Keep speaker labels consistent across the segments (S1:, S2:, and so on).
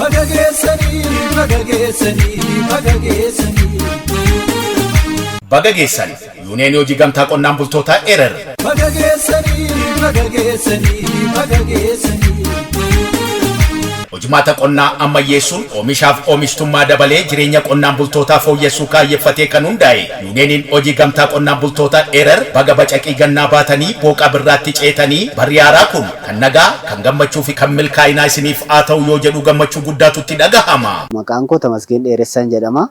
S1: Baga geessanii, baga geessanii, baga geessanii.
S2: Baga geessan Yuuniyeenii Hojii Gamtaa Qonnaan Bultootaa Erer.
S1: Baga geessanii, baga geessanii, baga geessanii.
S2: Hojimaata qonnaa ammayyeessuun oomishaaf oomishtummaa dabalee jireenya qonnaan bultootaa fooyyessuu kaayyeffatee kan hundaa'e Yuuniyeeniin Hojii Gamtaa Qonnaan Bultootaa Erer baga bacaqii gannaa baatanii booqaa birraatti ceetanii barri haaraa kun kan nagaa, kan gammachuu fi kan milkaa'inaa isiniif haa ta'u yoo jedhu gammachuu guddaatu itti dhagahama.
S3: Maqaan koo Tamasgeen Dheeressaan jedhama.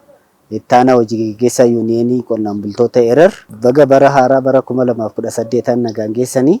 S3: Ittaanaa hojii geggeessaa Yuuniyeenii Qonnaan Bultoota Erer. Baga bara haaraa bara 2018n nagaan geessanii.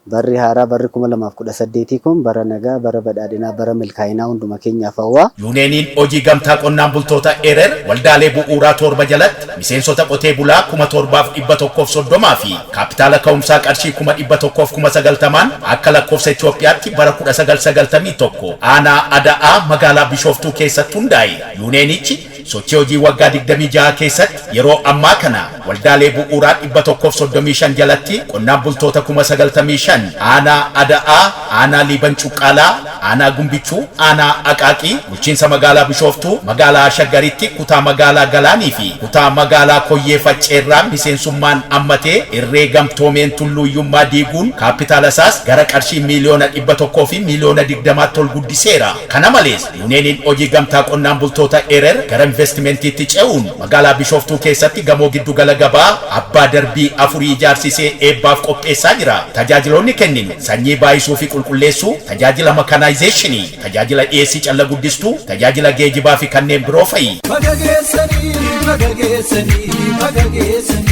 S3: Barri haaraa barri 2018 kun bara nagaa, bara badhaadhinaa, bara milkaa'inaa hunduma keenyaaf hawwa.
S2: Yuuniyeeniin Hojii Gamtaa Qonnaan Bultoota Erer waldaalee bu'uuraa 7 jalatti miseensota qotee bulaa 7,130 fi kaappitaala ka'umsaa qarshii 190,000n akka lakkoofsa Itoophiyaatti bara 1991 aanaa Ada'aa magaalaa Bishooftuu keessatti hundaa'e. Yuuniyeenichi Sochii hojii waggaa 26 keessatti yeroo ammaa kana waldaalee bu'uuraa 135 jalatti qonnaan bultoota 95,000 aanaa Ada'aa, aanaa Liiban Cuqqaalaa, aanaa Gumbichuu, aanaa Aqaaqii, bulchiinsa magaalaa Bishooftuu, magaalaa Shaggaritti kutaa magaalaa Galaanii fi kutaa magaalaa Koyyee Facceerraa miseensummaan ammatee irree gamtoomeen tulluu hiyyummaa diiguun kaappitaala isaas gara qarshii miiliyoona 100 fi miiliyoona 20tti ol guddiseera. Kana malees, Yuuniyeeniin Hojii Gamtaa Qonnaan Bultoota Erer gara investimentiitti ce'uun magaalaa Bishooftuu keessatti gamoo giddugala gabaa abbaa darbii afurii ijaarsisee eebbaaf qopheessaa jira. Tajaajiloonni kenninu, sanyii baay'isuu fi qulqulleessuu, tajaajila makaanaayizeeshinii, tajaajila dhiyeessii calla guddistuu, tajaajila geejibaa fi kanneen biroo fa'i.
S1: Baga geessanii, baga geessanii, baga geessanii.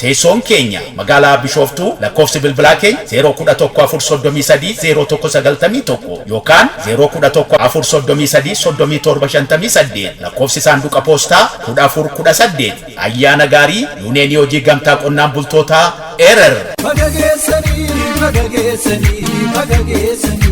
S2: Teessoon keenya magaalaa Bishooftuu, lakkoofsi bilbilaa keenya 0 11 433 01 91 yookaan 0 11 433 37 58, lakkoofsi saanduqa poostaa 14 18. Ayyaana gaarii! Yuuneenii Hojii Gamtaa Qonnaan Bultootaa Erer.
S1: Baga geessanii, baga geessanii, baga geessanii.